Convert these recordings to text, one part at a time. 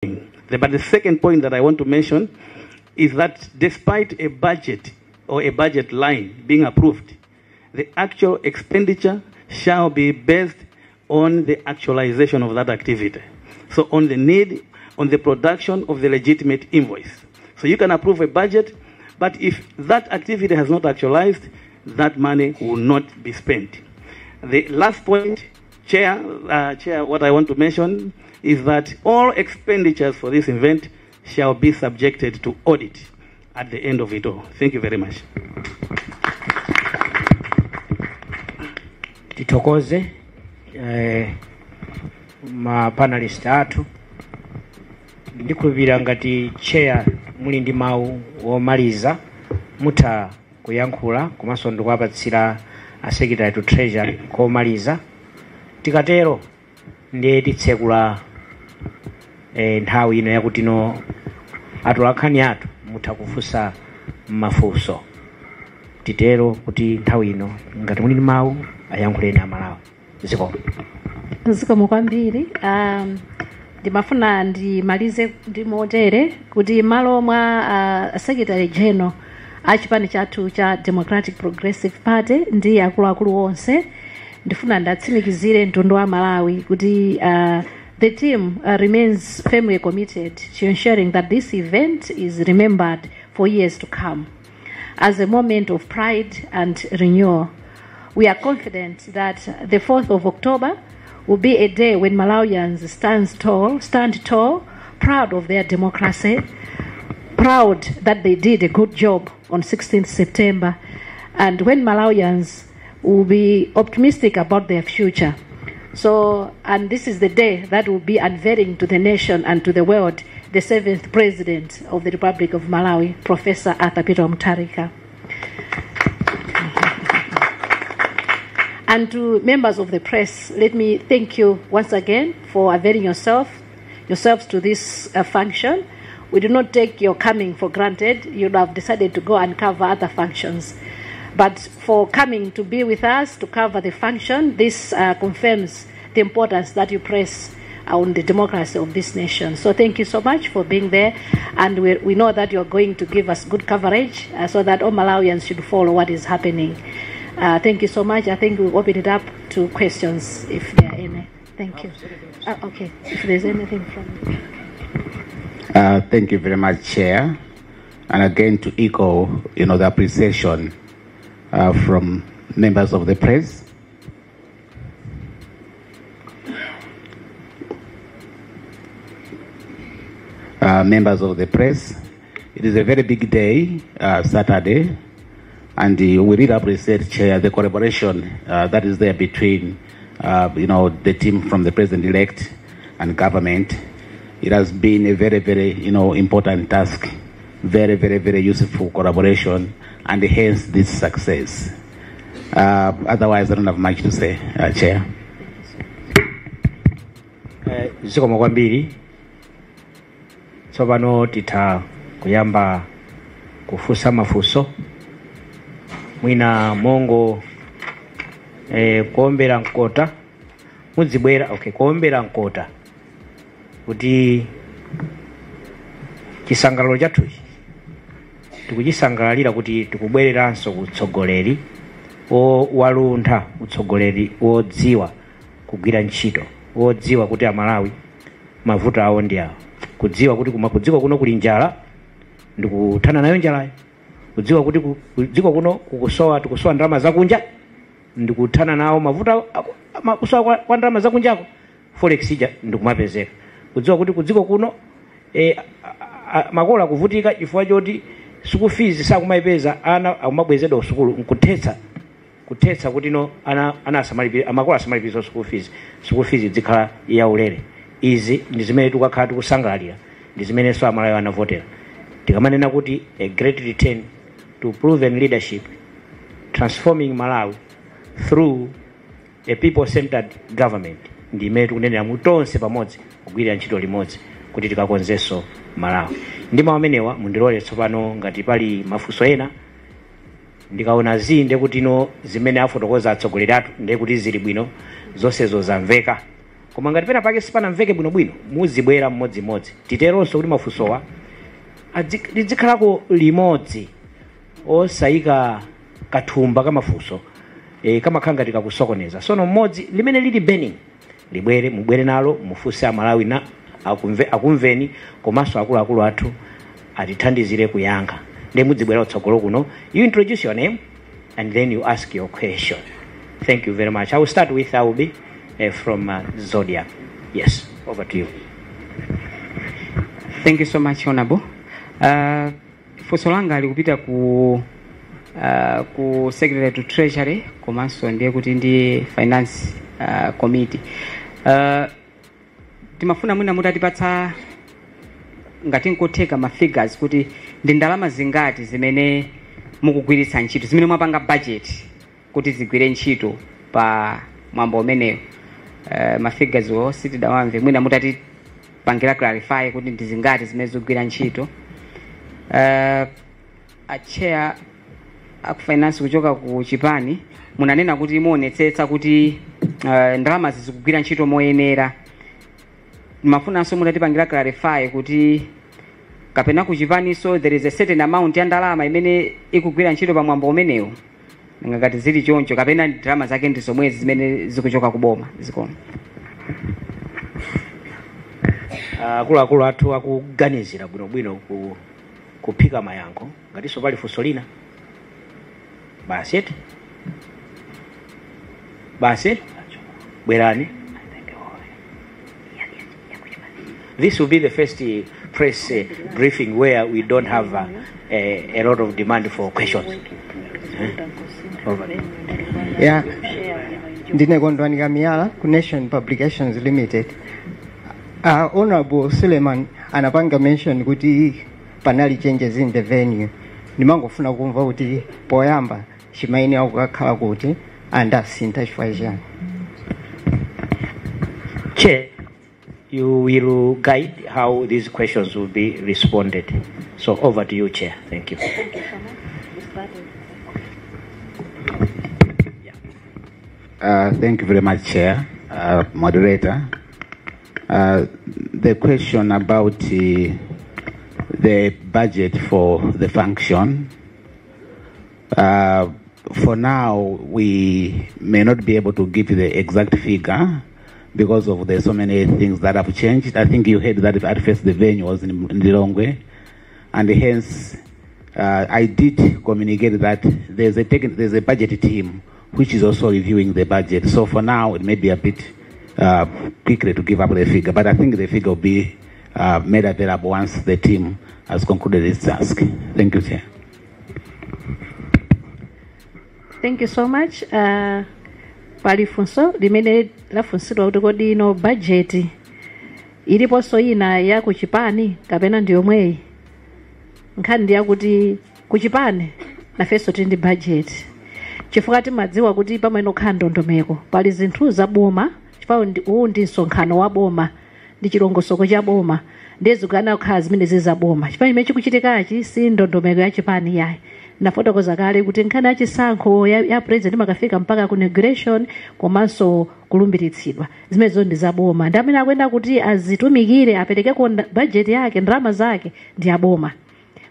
But the second point that I want to mention is that despite a budget or a budget line being approved, the actual expenditure shall be based on the actualization of that activity. So on the need, on the production of the legitimate invoice. So you can approve a budget, but if that activity has not actualized, that money will not be spent. The last point, Chair, what I want to mention is that all expenditures for this event shall be subjected to audit at the end of it all. Thank you very much. Tithokoze ma panelist athu. Ndikhulupirira ngati chair muli ndi mawu womaliza, mutha kuyankhula, komanso ndikuwapatsira a Secretary to Treasury komaliza. Tikatero ndiye titsekula nthawi ino yakuti no atolankhani athu mutha kufunsa mafunso. Titero kuti nthawi ino ngati muli ndi mawu, ayankhuleni Amalawi. Zikomo. Zikomo kwambiri. Ndimafuna ndimalize ndi motere kuti malo mwa Secretary General a chipani chathu cha Democratic Progressive Party ndi akuluakulu onse, ndifuna ndatsimikizire mtundu wa Malawi kuti the team remains firmly committed to ensuring that this event is remembered for years to come as a moment of pride and renewal. We are confident that the 4th of October will be a day when Malawians stand tall, proud of their democracy, proud that they did a good job on 16th September, and when Malawians will be optimistic about their future. So, and this is the day that will be unveiling to the nation and to the world the seventh president of the Republic of Malawi, Professor Arthur Peter Mutharika. And to members of the press, let me thank you once again for availing yourselves to this function. We do not take your coming for granted. You'd have decided to go and cover other functions. But for coming to be with us to cover the function, this confirms the importance that you press on the democracy of this nation. So thank you so much for being there. And we know that you're going to give us good coverage so that all Malawians should follow what is happening. Thank you so much. I think we'll open it up to questions if there are any. Thank you. Okay, if there's anything from. Thank you very much, Chair. And again, to echo the appreciation from members of the press. Members of the press, it is a very big day, Saturday, and we really appreciate, Chair, the collaboration that is there between the team from the President-elect and government. It has been a very, very important task, very, very, very useful collaboration, and hence this success. Otherwise, I don't have much to say, Chair. Zikomo kwambiri. Tsopano titha kuyamba kufunsa mafunso, mwina mongo kuombera mkota mudzibwera, okay, kuombera mkota kuti chisangalalo chathuchi tikuchisangalalira kuti tikubwereranso kutsogoleri waluntha, utsogoleri wodziwa kugwira ntchito, wodziwa kuti Amalawi mavuto awo ndi awo, kudziwa kuti kuma kudziko kuno kuli njala ndikuthana nayo njalayo, kudziwa kuti kudziko kuno kukusowa, tikusowa ndalama zakunja, ndikuthana nawo mavuto kusowa kwa ndalama zakunjako, forex ija ndikumapezeka, kudziwa kuti kudziko kuno makolo akuvutika chifukwa choti school fees sakumayipeza, ana akumabwezedwa usukulu, nkuthetsa kuthetsa kuti no ana asamalipire, amakolo asamalipire school fees, school fees izikhala yaulere. Izi ndi zimene tikakhala tikusangalalira, ndi zimenenso Amalawi anavotera. Tikamanena kuti a great return to proven leadership, transforming Malawi through a people centered government, ndi imene tikunenera mu tonse pamodzi kugwirira ntchito limodzi kuti tikakonzenso Malawi. Ndi mawu amenewa, mundilole tsopano ngati pali mafunso ena. Ndikaona zi ndiye kuti no zimene afotokoza atsogoleri athu ndiye kuti zili bwino, zonsezo zamveka. Koma ngati pena pake sipanamveke bwinobwino, muzibwera mmodzimodzi. Titeronso kuti mafunsowa lizikhalako limodzi, osayika kathumba kamafunso kamakhala ngati kakusokoneza. Sono mmodzi limene lili burning libwere, mubwere nalo, mufunse Amalawi na akumveni, komanso akuluakulu athu atithandizire kuyankha. Ndiye mudzibwera kutsogolo kuno, you introduce your name and then you ask your question. Thank you very much. I will start with Aubi from Zodiac. Yes, over to you. Thank you so much, Honorable. Funso langa likupita ku Secretary to Treasury, komanso ndiye kuti ndi Finance Committee. Timafuna mwina mutatipatsa, ngati nkotheka, ma figures kuti ndi ndalama zingati zimene mukugwiritsa ntchito, zimene mwapanga budget kuti zigwire ntchito pa mwambo umenewo. Ma figures wo sitidawamve, mwina mutatipangira clarify kuti ndi zingati zimene zikugwira ntchito. A chair aku finance kuchoka ku chipani, munanena kuti muonetsetsa kuti ndalama zikugwira ntchito moyenera. Mafunanso mutatipangira clarify kuti kapena ku chipaniso there is a certain amount ya ndalama imene ikugwira ntchito pa mwambo umenewo, ngati zili choncho, kapena ndalama zake ndi zomwezi zimene zikuchoka kuboma. Zikomo. Akuluakulu athu akuganizira bwinobwino kuphika mayankho. Ngatinso pali funso lina, basi eti, basi bwerani. This will be the first press briefing where we don't have a lot of demand for questions. Over. Yeah. Ndine Kondwani Kamiyala ku Nation Publications Limited. Honorable Suleiman anapanga mention kuti panali changes in the venue. Ndimangofuna kumva kuti poyamba chimayenera kukakhala kuti, andasintha chifukwa chani? Chair, you will guide how these questions will be responded. So over to you, Chair. Thank you. Thank you so much. Thank you very much, Chair, Moderator. The question about the budget for the function, for now, we may not be able to give you the exact figure because of the so many things that have changed. I think you heard that at first the venue was in Lilongwe, and hence I did communicate that there's a budget team which is also reviewing the budget. So for now, it may be a bit quickly to give up the figure, but I think the figure will be made available once the team has concluded its task. Thank you, Chair. Thank you so much. Pali funso limene lafunsidwa kuti kodi ino budget iliponso ina ya kuchipani kapena ndi yomweyi? Nkhani ndi yakuti kuchipani nafenso tili ndi budget, chifukwa timadziwa kuti pamene kukhala ndondomeko pali zinthu za boma, chifukwa uwu ndi msonkhano wa boma, ndi chilongosoko cha boma, ndiye zikuyenera kukhala zimene zili za boma. Chifukwa chimene chikuchitikachi si ndondomeko ya chipani yayi. Ndafotokoza kale kuti nkhani ya chisankho ya president imakafika mpaka ku inauguration komanso kulumbiritsidwa, zimenezo ndi za boma, ndi amene akuyenda kuti azitumikire aperekeko budget yake, ndalama zake ndi aboma.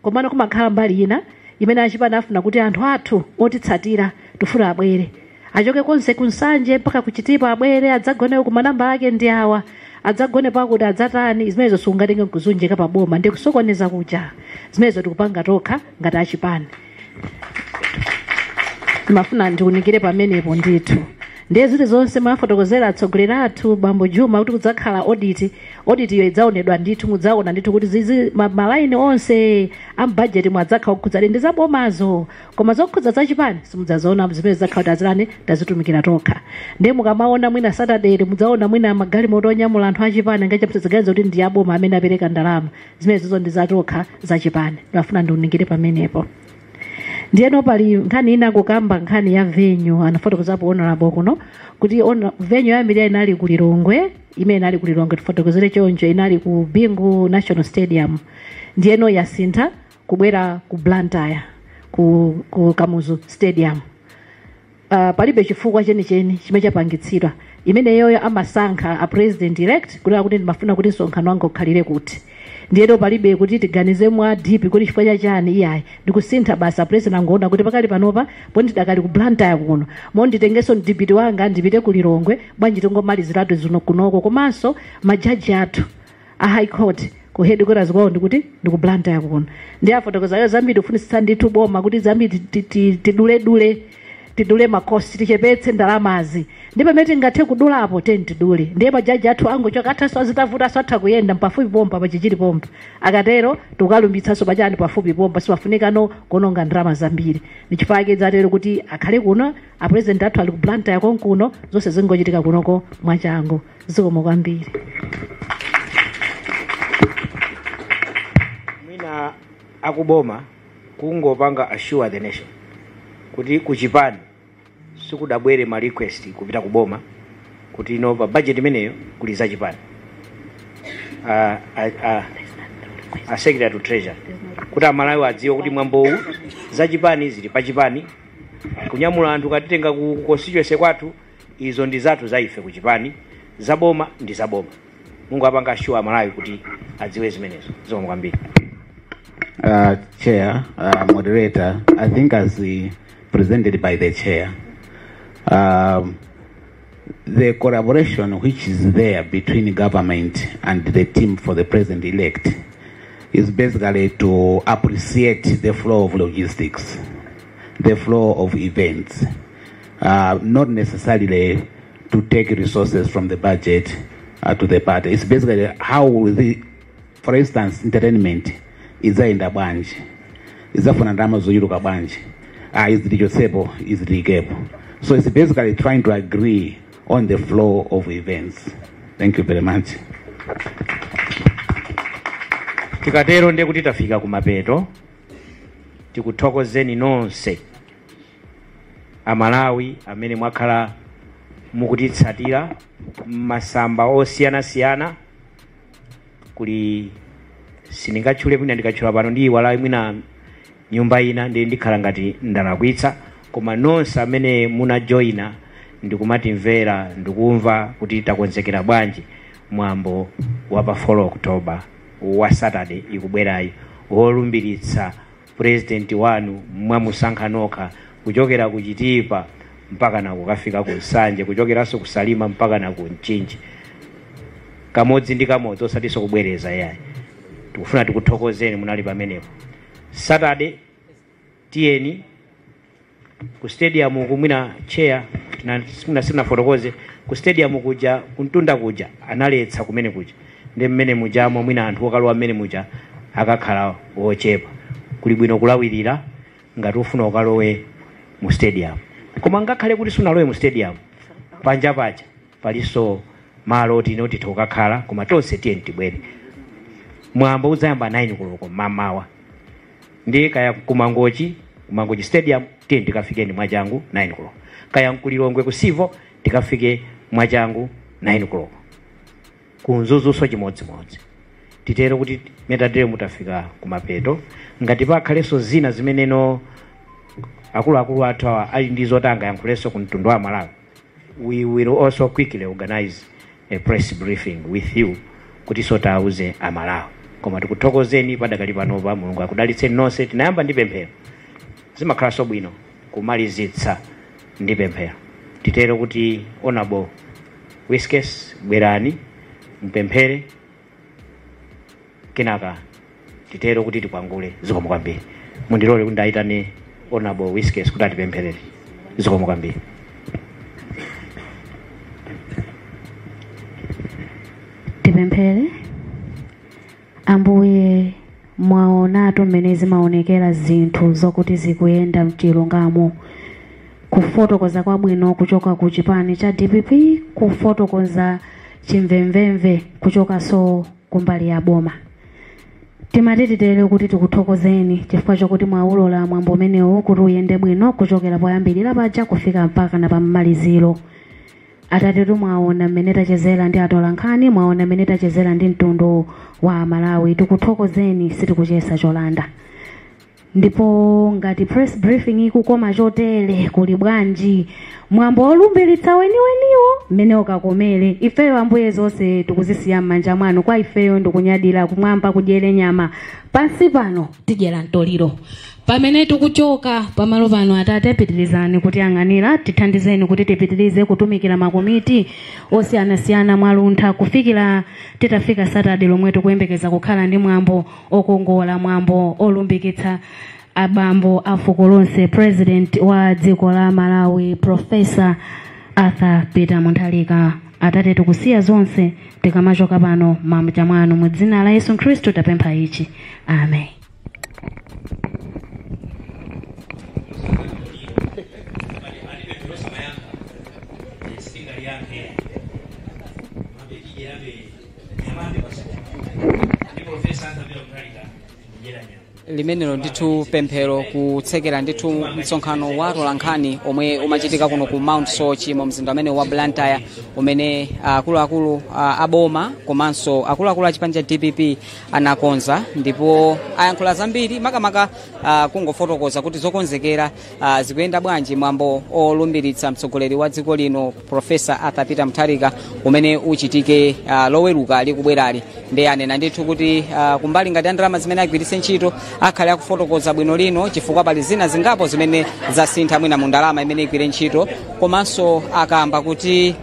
Komano kumakhala mbali ina imene achipani afuna kuti anthu athu otitsatira tifuna abwere, achoke konse kuNsanje mpaka kuChitipa, abwere adzagone ku manamba ake ndi awa, adzagone pakuti adzatani. Zimenezo sungatenge nkuzunjika pa boma, ndi kusokoneza kuja. Zimenezo tikupanga tokha ngati achipani. Ndimafuna ndiunikire pamenepo ndithu. Ndiye zili zonse mwafotokozera atsogoleri athu Bambo Juma kuti kudzakhala audit. Audit iyo idzaonedwa ndithu, mudzaona ndithu kuti zizi malaini onse a budget mwadzakhala kukhudza ndi zabomazo, koma zokhudza zachipani simudzaziona. Zimene zidzakhala kuti azilani tazitumikira tokha. Ndiye mukamaona mwina Saturday mudzaona mwina magalimoto onyamula anthu achipani, ngachaziganiza kuti ndi aboma amene apereka ndalama. Zimene zizo ndi zatokha zachipani. Ndimafuna ndiunikire pamenepo. Ndiyeno pali nkhani ina kukamba nkhani ya venue. Anafotokozapo Honorable kuno kuti venue yambiri inali ku Lilongwe, imene inali ku Lilongwe, tifotokozere choncho, inali ku Bingu National Stadium. Ndiyeno yasintha kubwera ku Blantyre, ku Kamuzu Stadium. Palibe chifukwa chenicheni chimene chapangitsidwa. Imeneyoyo amasankha a president elect kunena kuti ndimafuna kuti msonkhano wanga ukhalire kuti. Ndiyero palibe kuti tiganize mwa deep kuti chifukwa chachani, iyayi, ndikusintha basi. A president angoona kuti pakali panopa poti ndidakali ku Blantyre kuno, monditengenso mdipiti wanga ndipite ku Lilongwe, bwanji tingomaliziratu zino kunoko. Komanso majaji athu a High Court ku headquarters kwawo ndikuti ndiku Blantyre kuno. Ndi afotokozayo zambiri, kufunisitsa ndithu boma kuti zambiri tiduledule, tidule ma costs, tichepetse ndalamazi, ndi pamene tingathe kudulapo teni tidule. Ndiye majaji athu angochoka, athaso azitavutanso atha kuyenda pafupi pompa pachichiri pompa. Akatero tikukalumbitsanso pachani, pafupi pompa, sipafunikano kuononga ndalama zambiri. Ndichifukwa zatero kuti akhale kuno, a president athu ali ku Blantyre konkuno, zonse zingochitika kunoko mwachangu. Zikomo kwambiri. Mwina akuboma kungopanga assure the nation kuti kuchipani sikudabwere ma request kupita kuboma kuti ino pa budget imeneyo kuli zachipani. A secretary to Treasury, kuti Amalawi adziwe kuti mwambowu zachipani zili pachipani. Kunyamula anthu katitenga ku constituency kwathu, izo ndi zathu za ife kuchipani, zaboma ndi zaboma. Mungu apanga assure Amalawi kuti adziwe zimenezo. Zikomo kwambiri. Chair, moderator, I think as presented by the chair, the collaboration which is there between government and the team for the president-elect is basically to appreciate the flow of logistics, the flow of events, not necessarily to take resources from the budget to the party. It's basically how the, for instance, entertainment izayenda bwanji, izafuna ndalama zochuluka bwanji, izi tichotsepo, izi tiyikepo. So it's basically trying to agree on the flow of events. Thank you very much. Tikatero ndiye kuti tafika kumapeto. Tikuthokozeni nonse Amalawi amene mwakhala mukutitsatira m'masamba osiyanasiyana. Kuli sindingatchule, mwina ndikatchula pano ndi iwala mwina nyumba ina, ndi ndikhala ngati ndalakwitsa. Koma nonse amene munajoyina ndikumatimvera, ndikumva kuti takonzekera bwanji mwambo wa pa 4 October wa Saturday ikubwerayi, wolumbiritsa president wanu mwamusankha nokha, kuchokera ku Chitipa mpaka na kukafika ku Nsanje, kuchokeranso ku Salima mpaka na ku Mchinji, kamodzi ndi kamodzi, osatinso kubwereza yayi. Tikufuna tikuthokozeni munali pamenepo. Saturday tiyeni ku stadium kumwina. Chair, sinafotokoze, ku stadium kuja, kuntunda kuja analetsa kumene kuja, ndi mmene mujamo mwina anthu okalowa mmene muja akakhala wochepa. Kuli bwino kulawirira ngati ufuna ukalowe mu stadium. Koma ngakhale kuti sunalowe mu stadium, panja paja palinso malo oti ino titha kukakhala. Koma tonse tiyeni tibwere. Mwambo udzayamba 9 koloko mamawa, ndi kaya kumangochi, kumangochi stadium, tiye tikafikeni mwachangu 9 koloko. Kaya nkulilongwe ku Civo, tikafike mwachangu 9 koloko. Kumzuzunso chimodzimodzi. Titero kuti metatere mutafika kumapeto. Ngati pakhalenso zina zimeneno akuluakulu athu awa ali ndi zotanga yankhulenso ku mtundu wa Malawi, we will also quickly organize a press briefing with you kuti sotauze Amalawi. Koma tikuthokozeni padakali panopa. Mulungu akudalitseni nonse. Tinayamba ndi pemphero, zimakhalanso bwino kumalizitsa ndi pemphero. Titero kuti Honorable Whiskes, bwerani mpemphere, kenaka titero kuti tikwangule. Zikomo kwambiri. Mundilole kuti ndayitane Honorable Whiskes kuti atipempherere. Zikomo kwambiri. Tipemphere. Ambuye, mwaonatu mmene zimaonekera zinthu zokuti zikuyenda mchilungamo. Kufotokoza kwabwino kuchoka ku chipani cha DPP, kufotokoza chimvemvemve kuchokanso kumbali ya boma. Timati titere kuti tikuthokozeni chifukwa chokuti mwaulola mwambo umenewu kuti uyende bwino kuchokera poyambirira paja kufika mpaka na pamaliziro. Atatetu mwaona mmene tachezera ndi atolankhani, mwaona mmene tachezera ndi mtundu wa Malawi. Tikuthokozeni, sitikuchesa cholanda. Ndipo ngati press briefing ikukoma chotere, kuli bwanji mwambo olumbiritsa weniweniwo mmene ukakomere? Ifeyo, Ambuye, zonse tikuzisiya m'manja mwanu. Kwa ifeyo ndikunyadira, kumwamba kudyere nyama, pansi pano tidyera mtoliro. Pamene tikuchoka pamalo pano, Atate, pitirizani kutiyang'anira, tithandizeni kuti tipitirize kutumikira makomiti osiyanasiyana mwaluntha kufikira titafika Saturday lomwe tikuyembekeza kukhala ndi mwambo okongola, mwambo olumbikitsa abambo a fuko lonse, President wa dziko la Malawi, Professor Arthur Peter Mutharika. Atate, tikusiya zonse tikamachoka pano m'manja mwanu. Mu dzina la Yesu Khristu tapempha ichi, amen. Limenelo ndithu pemphero kutsekera ndithu msonkhano wa atolankhani omwe umachitika kuno ku Mount Soche mu mzinda umene wa Blantyre, umene akuluakulu aboma komanso akuluakulu a chipani cha DPP anakonza. Ndipo ayankhula zambiri, makamaka kungofotokoza kuti zokonzekera zikuyenda bwanji mwambo olumbiritsa mtsogoleri wa dziko lino, Professor Arthur Peter Mutharika, umene uchitike Loweruka likubwerali. Ndi anena ndithu kuti kumbali ngati ndalama zimene agwiritse ntchito akhale akufotokoza bwino lino, chifukwa pali zina zingapo zimene zasintha mwina mu ndalama imene igwire ntchito. Komanso akamba kuti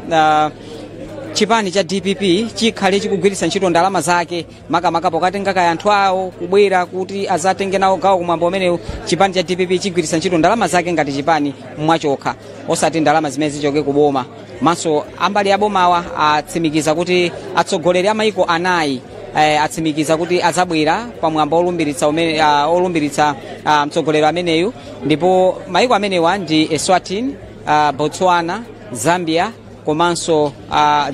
chipani cha DPP chikhale chikugwiritsa ntchito ndalama zake, makamaka pokatenga kaya anthu awo kubwera kuti azatenge nawo gawo kumwambo umenewu. Chipani cha DPP chigwiritsa ntchito ndalama zake ngati chipani mwachokha, osati ndalama zimene zichoke kuboma. Maso ambali abomawa atsimikiza kuti atsogoleri a maiko anayi atsimikiza kuti azabwera pamwambo olumbiritsa umene olumbiritsa mtsogoleri ameneyu. Ndipo maiko amenewa ndi Eswatini, Botswana, Zambia komanso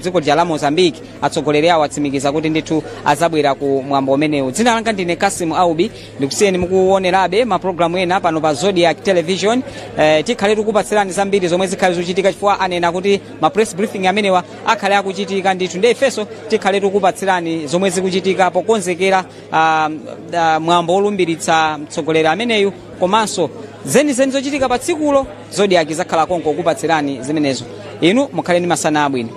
dziko lija la Mozambique. Atsogoleri awo atsimikiza kuti ndithu azabwera ku mwambo umenewu. Dzina langa ndine Kasimu Aubi, ndikusiyeni mukuonerabe mapulogalamu ena pano pa Zodiac Television. Tikhale tikupatsirani zambiri zomwe zikhale zikuchitika, chifukwa anena kuti ma press briefing amenewa akhale akuchitika ndithu. Ndiye ifenso tikhale tikupatsirani zomwe zikuchitika pokonzekera mwambo olumbiritsa mtsogoleri ameneyu, komanso zenizeni zochitika pa tsikulo. Zodiac zakhala konko kupatsirani zimenezo. Inu mukhale ndi masana abwino.